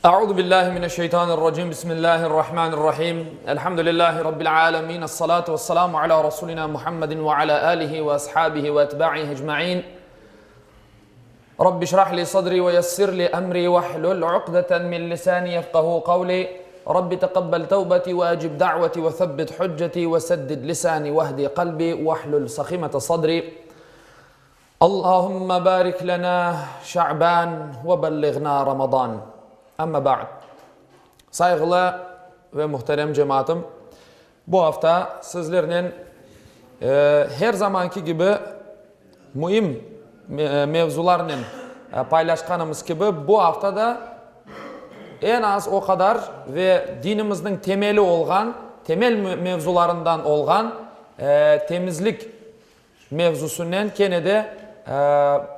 Euzu billahi mineşşeytanirracim. Bismillahirrahmanirrahim. Elhamdülillahi rabbil alamin. Essalatu vesselamu ala rasulina Muhammedin ve ala alihi ve ashabihi ve etba'ihi ecmaîn. Rabbi şrah li sadri ve yessir li emri vehlul uqdeten min lisani yefqahu kavli. Rabbi teqabbel tevbeti ve ecib da'veti ve sebbit hücceti ve seddid lisani vehdi kalbi vehlul sahimete sadri. Allahümme barik lena Şa'ban ve belliğna Ramazan. Amma ba'd. Sayğılı ve muhterem cemaatım, bu afta sizlernen her zamanki kibi müim mevzularnen paylaşqanımız kibi, bu afta da eñ az o qadar ve dinimizniñ temeli olğan, temel mevzularından olğan temizlik mevzusınen kene de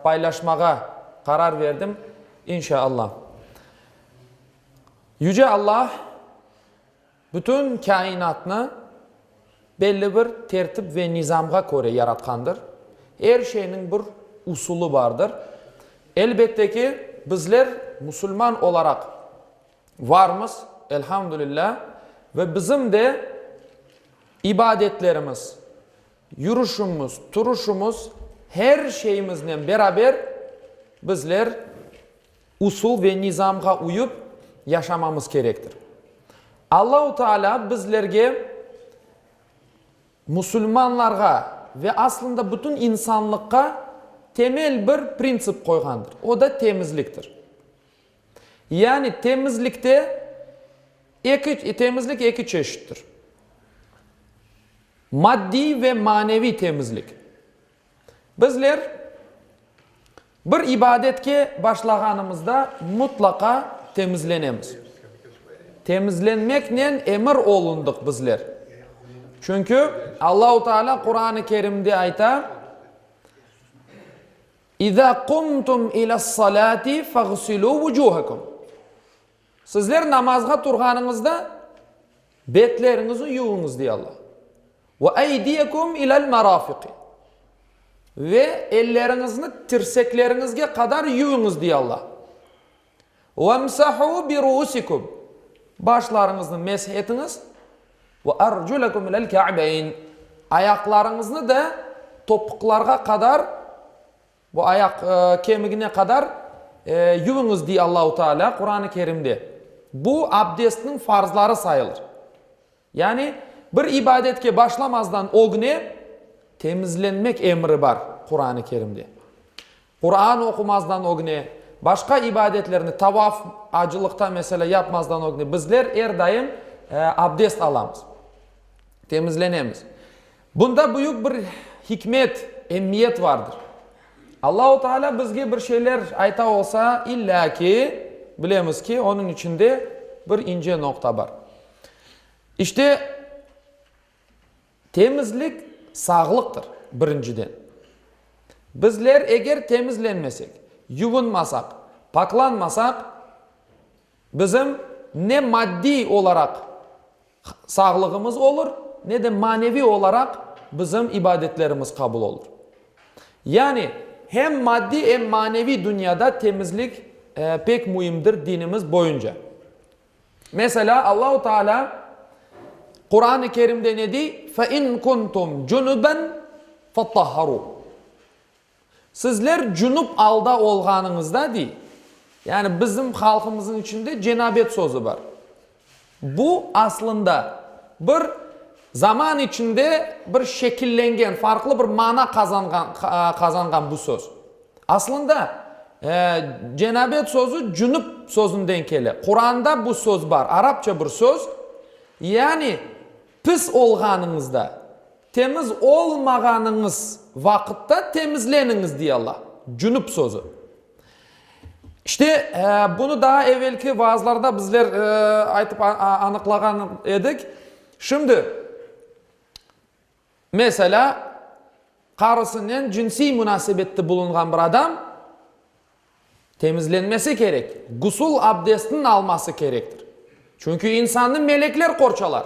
paylaşmağa qarar berdim, inşa Allah. Yüce Allah bütün kâinatnı belli bir tertip ve nizamğa köre yaratqandır. Er şeyniñ bir usulı bardır. Elbette ki, bizler musulman olaraq varmız, elhamdülillah, ve bizim de ibadetlerimiz, Yürüşimiz, turuşımız, her şeyimiznen beraber bizler usul ve nizamğa uyıp yaşamamız kerektir. Allahu Teala bizlerge, musulmanlarğa ve aslında bütün insanlıqqa temel bir printsip qoyğandır, o da temizliktir. Yani temizlikte eki, temizlik eki çeşittir. Maddiy ve maneviy temizlik. Bizler bir ibadetke başlağanımızda mutlaqa temizlenemiz. Temizlenmeknen emir olundıq bizler. Çünki Allahu Teala Quran-ı Kerimde ayta, İza qumtum ile's-salati fağsilû vucuhakum. Sizler namazğa turğanıñızda betleriñizni yuvuñız, dey Alla. Ve eydiyekum ilel merafiqi. Ve elleriñizni tirsekleriñizge qadar yuvuñız, dey Alla. Vemsahû bi ruusikum. Başlarıñıznı mesh etiñiz. Ve erculekum ilel ka'beyn. Ayaqlarıñıznı da topuqlarğa qadar Bu ayaq kemigine qadar yuvıñız, dey Allahu Teala Quran-ı Kerimde. Bu abdestniñ farzları sayılır. Yani bir ibadetke başlamazdan ögüne temizlenmek emri bar Quran-ı Kerimde. Quran oqumazdan ögüne, başqa ibadetlerni, tavaf, acılıqta meselâ, yapmazdan ögüne bizler er daim abdest alamız, temizlenemiz. Bunda büyük bir hikmet, emmiyet vardır. Allahu Teala bizge bir şeyler ayta olsa, illâ ki, bilemiz ki, onıñ içinde bir ince noqta bar. İşte, temizlik sağlıqtır, birinciden. Bizler eger temizlenmesek, yuvunmasaq, paklanmasaq, bizim ne maddiy olaraq Sağlığımız olur, ne de maneviy olaraq bizim ibadetlerimiz qabul olur. Yani, hem maddiy, em maneviy dünyada temizlik pek müimdir dinimiz boyunca. Meselâ, Allahu Teala Quran-ı Kerimde ne dey? Fe in kuntum cunuben fettahharu. Sizler cunup alda olğanıñızda, dey, yani bizim halqımıznıñ içinde cenabet sözü bar. Bu, aslında, bir zaman içinde bir şekillengen, farqlı bir mana qazanğan, qazanğan bu söz. Aslında, cenabet sözü cunup sözünden kele. Quranda bu söz bar, arapça bir söz, yani pis olğanıñızda, Temiz olmağanıñız vaqıtta temizleniñiz, dey Alla. Cünüp sözü. İşte, bunı daa evelki vaazlarda bizler aytıp anıqlağan edik. Şimdi, meselâ, qarısınen cınsiy munasebette bulunğan bir adam temizlenmesi kerek, gusul abdestini alması kerektir. Çünki insannı melekler qorçalar.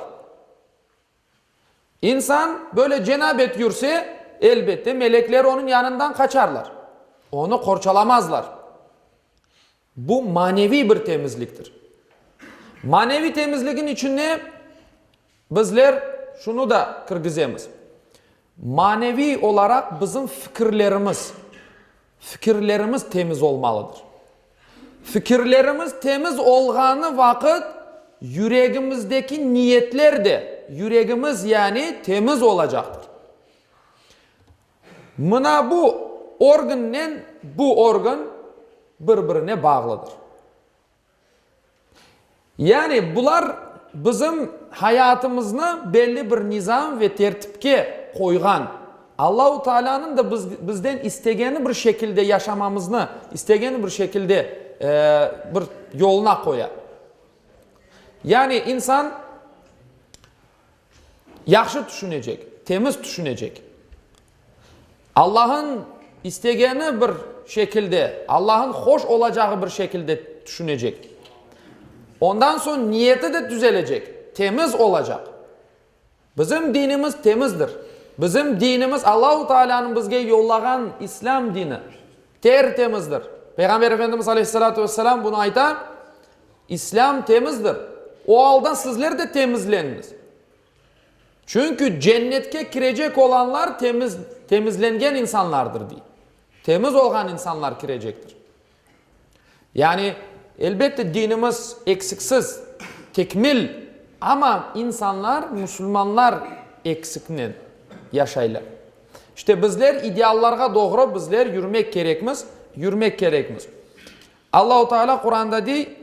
İnsan böyle cenabet yürse, elbette, melekler onıñ yanından qaçarlar, onı qorçalamazlar. Bu maneviy bir temizliktir. Maneviy temizligin içine bizler şunı da kirgizemiz. Maneviy olaraq bizim fikirlerimiz, fikirlerimiz temiz olmalıdır. Fikirlerimiz temiz olğanı vaqıt yüregimizdeki niyetler de, yüregimiz yani temiz olacaqtır. Mına bu organnen bu organ bir-birine bağlıdır. Yani bular bizim hayatımıznı belli bir nizam ve tertipke qoyğan, Allahu Taalânıñ da bizden istegeni bir şekilde yaşamamıznı, istegeni bir şekilde bir yoluna qoya. Yani insan Yahşı tüşünecek, temiz tüşünecek. Allah'ın istegeni bir şekilde, Allah'ın hoş olacağı bir şekilde tüşünecek. Ondan soñ niyeti de tüzelecek, temiz olacaq. Bizim dinimiz temizdir. Bizim dinimiz Allahu Teala'nıñ bizge yollağan İslâm dini ter-temizdir. Peyğamber Efendimiz aleyhissalâtu vesselâm bunı ayta. İslâm temizdir. O alda sizler de temizleniñiz. Çünki cennetke kirecek olanlar temiz, temizlengen insanlardır, dey. Temiz olğan insanlar kirecektir. Yani, elbette, dinimiz eksiksiz, tekmil, amma insanlar, musulmanlar eksiknen yaşaylar. İşte bizler ideallarğa doğru bizler yürmek kerekmiz, yürmek kerekmiz. Allahu Teala Quranda dey,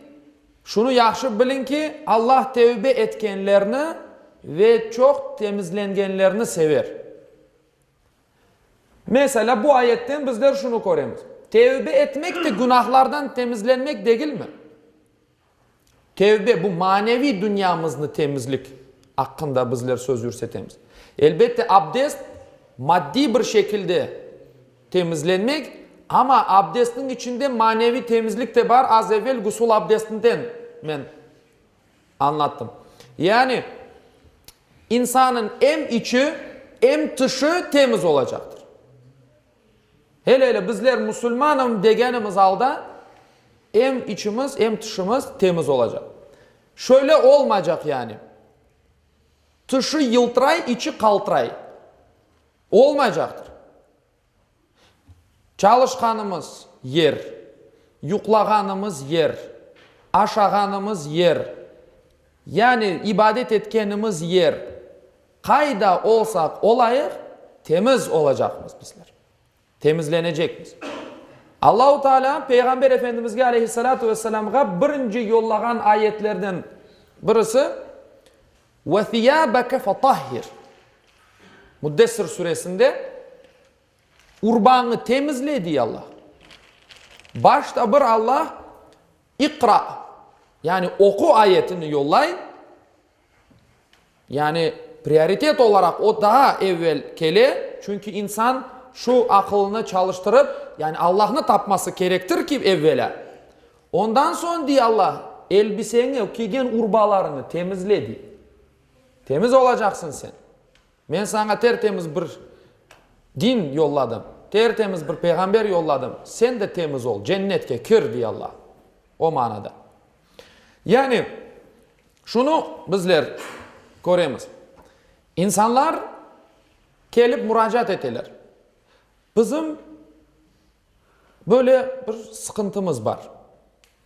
Şunı yahşı biliñ ki, Allah tevbe etkenlerni ve çoq temizlengenlerni sever. Meselâ, bu ayetten bizler şunı köremiz, tevbe etmek de günahlardan temizlenmek degilmi? Tevbe, bu maneviy dünyamıznı temizlik aqqında bizler söz yürsetemiz. Elbette, abdest maddiy bir şekilde temizlenmek, amma abdestniñ içinde maneviy temizlik de bar, az evel gusul abdestinden men añlattım. Yani, insanıñ em içi, em tışı temiz olacaqtır. Hele-hele bizler musulmanım degenimiz alda, em içimiz, em tışımız temiz olacaq. Şöyle olmaycaq yani, tışı yıltıray, içi qaltıray. Olmaycaqtır. Çalışqanımız yer, yuqlağanımız yer, aşağanımız yer, yani ibadet etkenimiz yer, qayda olsaq olayıq, temiz olacaqmız bizler. Temizlenecekmiz. Allahu Teala Peyğamber Efendimizge aleyhissalâtu vesselâmğa birinci yollağan ayetlerden birisi, Ve thiyâbeke fetahhir. Müddessir suresinde urbañı temizle dey Allah. Başta bir Allah İqra, yani oqu ayetini yollay, yani prioritet olaraq o daa evvel kele, çünki insan şu aqılını çalıştırıp, yani Allahnı tapması kerektir ki evvelâ. Ondan soñ, dey Alla, elbiseñi, kiygen urbalarıñı temizle, dey. Temiz olacaqsıñ sen. Men saña ter-temiz bir din yolladım, ter-temiz bir peyğamber yolladım, sen de temiz ol, cennetke kir, dey Alla. O manada. Yani, şunı bizler köremiz. İnsanlar kelip muracaat eteler. Bizim Böyle bir sıqıntımız bar.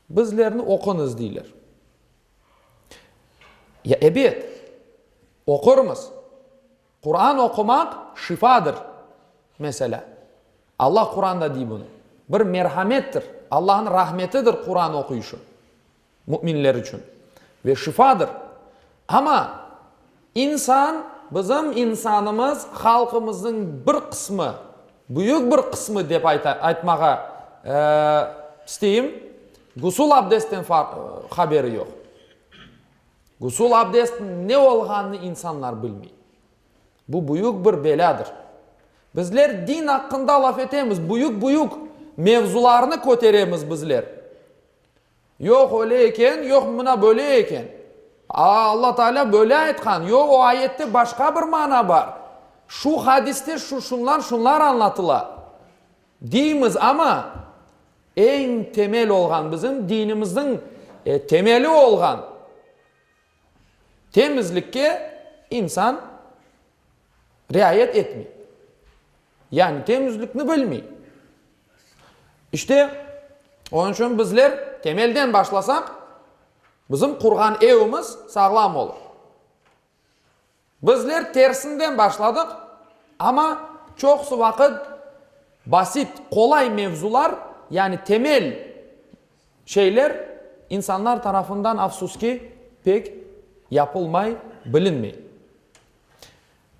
Bizlerni oquñız, deyler. Ya, ebet, oqurmız. Quran oqumaq şifadır, meselâ. Allah Quranda dey bunı. Bir merhamettir, Allahnıñ rahmetidir Quran oquyışı. Müminler içün ve şifadır. Amma insan, bizim insanımız, halqımıznıñ bir qısmı, büyük bir qısmı dep aytmağa isteyim, gusul abdestten haberi yoq. Gusul abdestniñ ne olğanını insanlar bilmey. Bu büyük bir belâdır. Bizler din aqqında laf etemiz, büyük-büyük mevzularnı köteremiz bizler. Yoq, öyle eken, yoq, mına böyle eken. Alla Teala böyle aytqan, yoq, o ayette başqa bir mana bar. Şu hadiste şu, şunlar, şunlar añlatıla, deymiz, amma eñ temel olğan, bizim dinimizniñ temeli olğan. Temizlikke insan riayet etmey. Yani temizlikni bilmey. İşte, onıñ içün bizler temelden başlasaq, bizim qurğan evimiz sağlam olur. Bizler tersinden başladıq, amma çoqusı vaqıt basit, qolay mevzular, yani temel şeyler insanlar tarafından, afsus ki, pek yapılmay, bilinmey.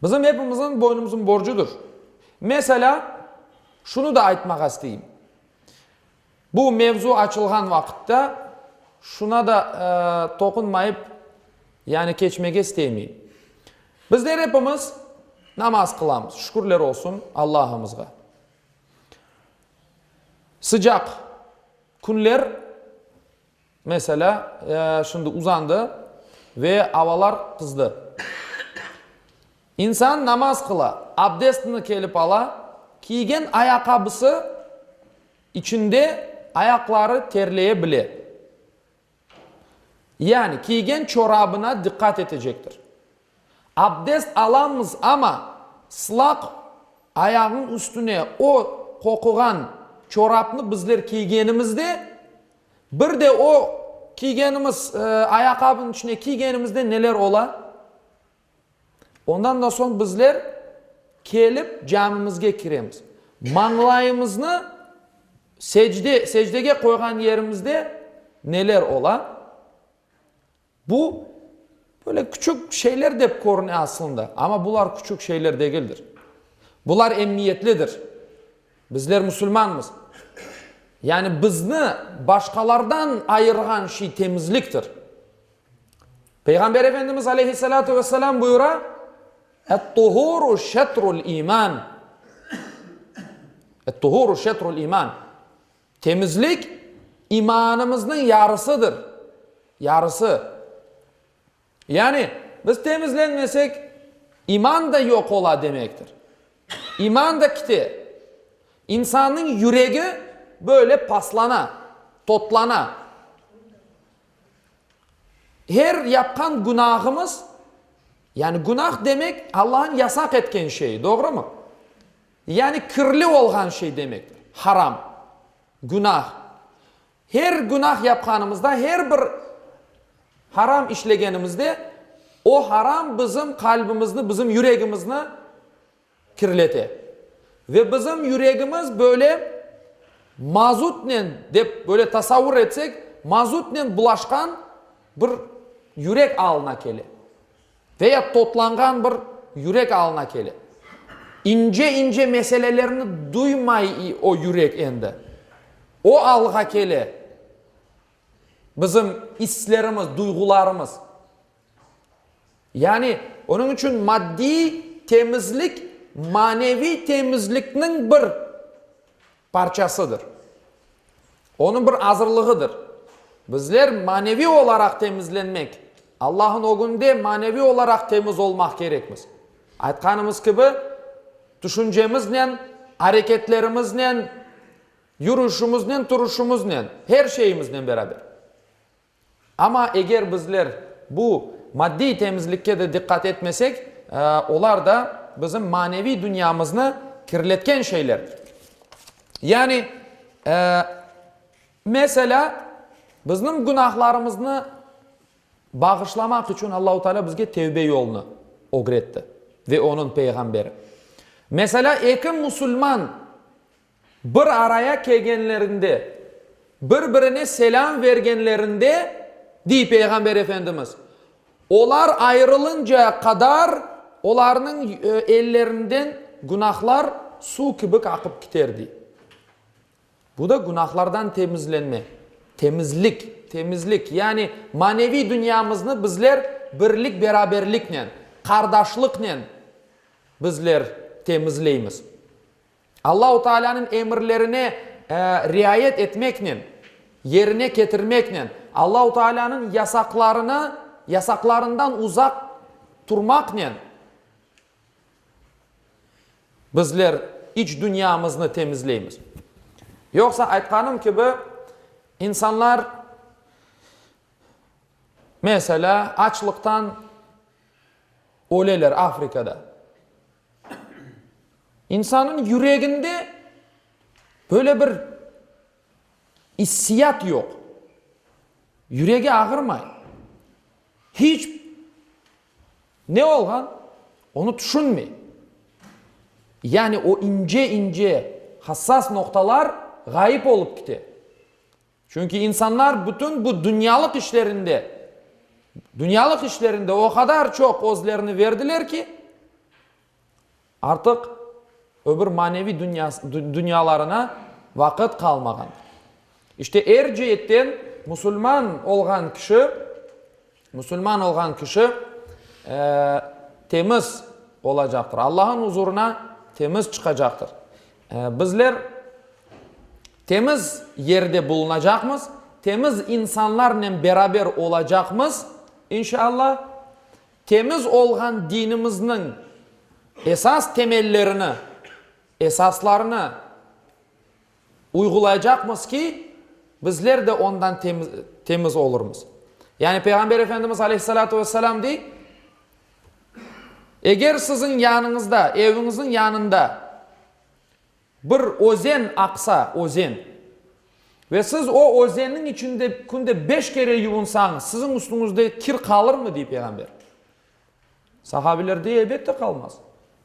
Bizim epimizniñ boynumızın borcudır. Meselâ, şunı da aytmağa isteyim. Bu mevzu açılğan vaqıtta şuna da toqunmayıp, yani keçmege istemeyim. Bizler epimiz namaz qılamız, şükürler olsun Allahımızğa. Sıcaq künler, meselâ, şimdi uzandı ve avalar qızdı. İnsan namaz qıla, abdestini kelip ala, kiygen ayaqqabısı içinde ayaqları terleye bile. Yani kiygen çorabına diqqat etecektir. Abdest alamız, amma sılaq ayağıñ üstüne o qoquğan çorapnı bizler kiygenimizde, bir de o kiygenimiz ayaqqabınıñ içine kiygenimizde neler ola? Ondan da soñ bizler kelip camimizge kiremiz. Mañlayımıznı secde, secdege qoyğan yerimizde neler ola? Bu, böyle küçük şeyler dep körüne aslında, amma bular küçük şeyler degildir. Bular emniyetlidir. Bizler musulmanmız. Yani bizni başqalardan ayırğan şey temizliktir. Peyğamber Efendimiz aleyhissalâtu vesselâm buyura, Et-tuhuru şetrul iman. Et-tuhuru şetrul iman. Temizlik imanımıznıñ yarısıdır. Yarısı. Yani biz temizlenmesek, iman da yoq ola demektir. İman da kite. İnsannıñ yüregi böyle paslana, totlana. Her yapqan günahımız, yani günah demek Allahnıñ yasaq etken şeyi, doğrumı? Yani kirli olğan şey demektir, haram, günah. Her günah yapqanımızda, her bir haram işlegenimizde, o haram bizim qalbimizni, bizim yüregimizni kirlete. Ve bizim yüregimiz böyle mazutnen, dep böyle tasavvur etsek, mazutnen bulaşqan bir yürek alına kele. Veya totlanğan bir yürek alına kele. İnce-ince meselelerni duymay o yürek endi. O alğa kele bizim islerimiz, duyğularımız. Yani, onıñ içün maddiy temizlik maneviy temizlikniñ bir parçasıdır. Onıñ bir azırlığıdır. Bizler maneviy olaraq temizlenmek, Allah'ın ögünde maneviy olaraq temiz olmaq kerekmiz. Aytqanımız kibi, tüşüncemiznen, areketlerimiznen, yürüşimiznen, turuşımıznen, her şeyimiznen beraber. Amma eger bizler bu maddiy temizlikke de diqqat etmesek, olar da bizim maneviy dünyamıznı kirletken şeylerdir. Yani, meselâ, bizniñ günahlarımıznı bağışlamaq içün Allahu Teala bizge tevbe yolunı ögretti ve onıñ peyğamberi. Meselâ, eki musulman Bir araya kelgenlerinde, bir-birine selâm vergenlerinde, dey Peyğamber Efendimiz, olar ayırılıncaya qadar olarnıñ ellerinden günahlar suv kibi aqıp kiter, dey. Bu da günahlardan temizlenme, temizlik, temizlik, yani maneviy dünyamıznı bizler birlik-beraberliknen, qardaşlıqnen bizler temizleymiz. Allahu Taalânıñ emirlerine riayet etmeknen, yerine ketirmeknen, Allahu Taalânıñ yasaqlarına, yasaqlarından uzaq turmaqnen bizler iç dünyamıznı temizleymiz. Yoqsa, aytqanım kibi, insanlar, meselâ, açlıqtan. Öleler Afrikada. İnsannıñ yüreginde böyle bir issiyat yoq. Yüregi ağırmay. Hiç ne olğan, onı tüşünmey. Yani o ince-ince hassas noqtalar ğayıp olıp kite. Çünki insanlar bütün bu dünyalıq işlerinde, dünyalıq işlerinde o qadar çoq özlerini verdiler ki, artıq öbür maneviy dünyalarına vaqıt qalmağan. İşte er ceetten musulman olğan kişi, musulman olğan kişi temiz olacaqtır, Allah'ın uzurına temiz çıqacaqtır. Bizler temiz yerde bulunacaqmız, temiz insanlarnen beraber olacaqmız, inşallah. Temiz olğan dinimizniñ esas temellerini, esaslarını uyğulaycaqmız ki, bizler de ondan temiz olurmız. Yani Peyğamber Efendimiz aleyhissalâtu vesselâm dey, Eger siziñ yanıñızda, eviñizniñ yanında bir özen aqsa, özen, ve siz o özenniñ içinde künde beş kere yuvunsañız, siziñ üstüñizde kir qalırmı, dey Peyğamber. Sahabiler dey, Elbette qalmaz.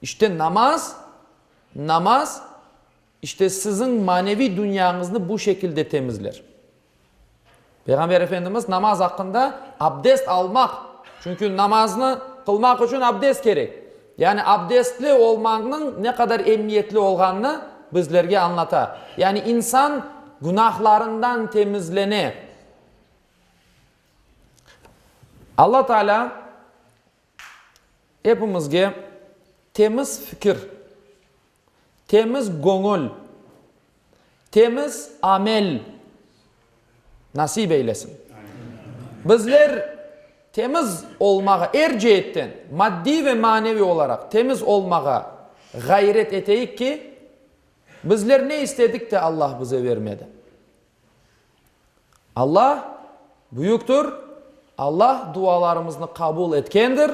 İşte namaz, namaz, işte siziñ maneviy dünyañıznı bu şekilde temizler. Peyğamber Efendimiz namaz aqqında abdest almaq, çünki namaznı qılmaq içün abdest kerek. Yani abdestli olmañnıñ ne qadar emiyetli olğanını bizlerge añlata. Yani insan günahlarından temizlene. Alla Teala epimizge temiz fikir, temiz göñül, temiz amel nasip eylesin. Bizler temiz olmağa, er ceetten, maddiy ve maneviy olaraq temiz olmağa ğayret eteyik ki, bizler ne istedik de Allah bize vermedi. Allah büyüktir, Allah dualarımıznı qabul etkendir.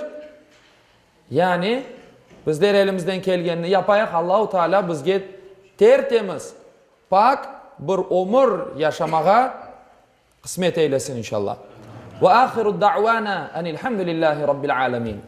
Yani, bizler elimizden kelgenini yapayıq, Allahu Teala bizge tertemiz, pak bir ömür yaşamağa qısmet eylesin inşallah. Ve ahiru da'vana enilhamdülillahi rabbil alemin.